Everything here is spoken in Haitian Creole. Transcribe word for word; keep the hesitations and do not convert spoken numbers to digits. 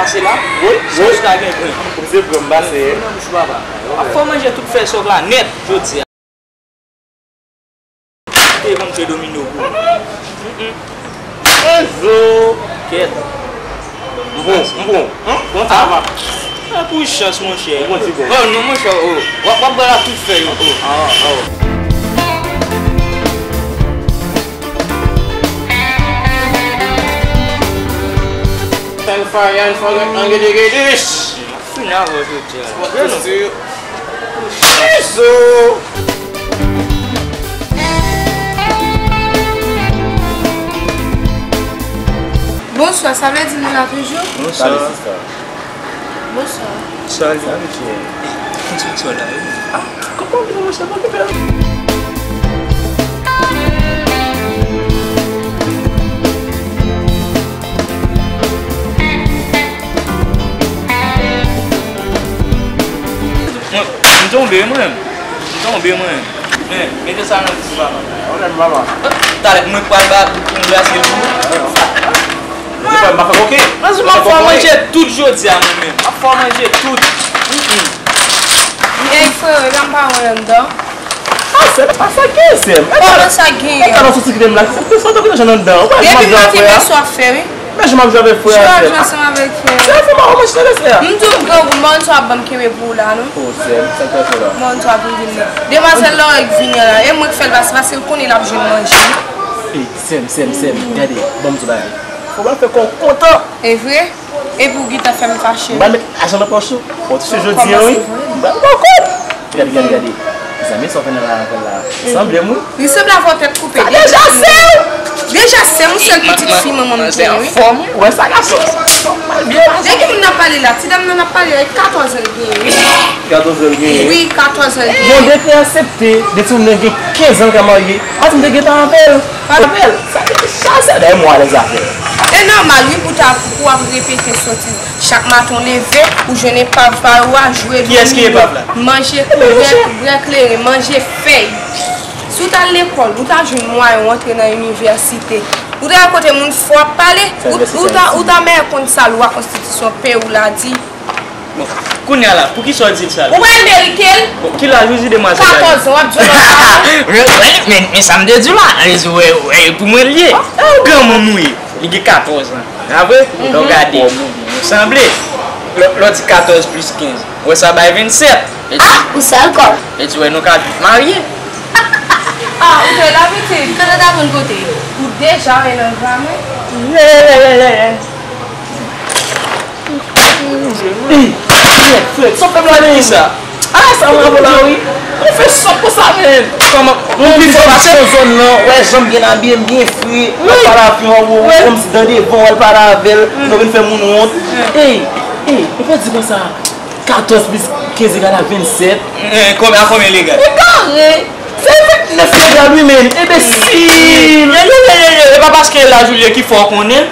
Se la? Wi, wi. Sa w ta gen pran? Ou se pran m pase. Nan bouch papa. W ap fè w manje tout fèy sòk la nèt jodi a. Te konn fè domino pou ou. Enzo. Kèt. M bon, m bon. Hein? Bon, sa va. Ah, pou chans, monchè. M bon, ti bon. Oh, non, monchè, oh. W ap, w ap bwè la tout fèy, oh. Ah, ah. Yan fire, yan fire, ange de gedis. Fini avè w jodi a. Jezu. Bonswa, sa vle di nou la toujou? Bonswa. Salut, sista. Bonswa. Salut. Salut, cheri. Konsa sa la ye? Ah, kòman w vin, monchè, pa okipe l. Mwen, m tonbe, mwen. M tonbe, mwen. Men, mete sa nan bouch papa. Mwen menm, papa. Talè, mwen pral ba, m brase l pou ou. Mwen, m pa fè koke. Mwen, m ap fè w manje tout jodi a, mwen menm. M ap fè w manje tout. Mm, mm. Ey, frero, e pa m pa wè anndan. Ah, sè, pa sa gen, sè. Kòman sa gen? E ka nan soti krèm la. Se sa w te gentan jwenn anndan. Depi maten, men sa w ap fè, wi. Men jan m ap jwe avèk frè a, sè. Jan w ap jwe ansanm avèk frè a. Sè, fè m a manje tande, sè. M di w m grangou, mòn sa w ap ban m kenbe pou w la, non. Oh, sè, sa k ap fè la? Mòn sa w ap vin vin nan. Demwazèl Lorèk vini an la. E mwen k fè l pase, paske l konnen l ap jwenn manje. Ey, sè m, sè m, sè m, gade, ban m di w bagay. Fò w al fè kò w kontan. E vre? Epi w gentan fè m fache. M pral met lajan nan pòch ou. Fò w touche jodi a, wi. Kòman se vre? M pral ba w kòb. Gade, gade, gade. Mezanmi, sa w fè nan la avè l la. Sanble m, wi. Li sanble avè w tèt koupe. Sa deja sè w. Deja sè m, yon sèl pitit fi manman m genyen, wi. Anfòm, wi. Ou wè sa gason? Mal byen pase. De ki moun n ap pale la? Ti dam nan n ap pale a, e katòz an l genyen, wi. Katòz an l genyen? Wi, katòz an l genyen. Bon, depi aksepte, de ti moun nan gen kenz an l ka marye. Pati m te gentan avè l. Avè l. Sa deja sè, dayè mwen alèz avè l. E nòmal, wi, pou ta, pou w ap repete sotiz. Chak maten w leve, ou jwenn epav pa yo a, jwe domino, manje krèk, bwè kleren, manje fèy. Si w t al lekòl, ou ta jwenn mwayen w antre nan inivèsite. Ou ta al kote moun fò ap pale, ou, ou ta, ou ta mèyè konn sa lwa konstitisyon peyi w la di. Bon, kounye a la, poukisa w di l sa la? Ou pral merite l. Bon, ki laj ou di demwazèl la? Katòz an, w ap di w nan sa. Men, men, men sa m te di w la, e, e, e, pou mwen l ye. Granmoun ou ye. Li gen katòz an. A vre? Lè w gade, nou sanble. Lè, lè w di katòz plis kenz, ou wè sa bay vennsèt. Ah, ou sèl kò. E di wè nou ka vit marye. Ah, ou te la pitit. Kanada konn kote. Ou deja wè nan egzamen. Ey, Fred, Fred, sa w fè m la, men? Kisa? Ah, sa mwen avè w la, wi. Ou fè sòt konsa, men. Kòman? Ou pi fò pase? Sou zòn nan, wè, jan m byen abiye, m byen fre. Wi. Pale avè yon gwo, wi, kòmsi dan devan, w al pale avè l. Mm. Nou vin fè moun wont. Mm. Ey, ey, ou pa di konsa. Katòz plis kenz egal a vennsèt. Eh, konbyen, a konbyen l egal? Egare. Se vennèf egal, wi, men. Enbesil. Ye, ye, ye, ye, ye. E pa paske laj ou l ye ki fè w konnen.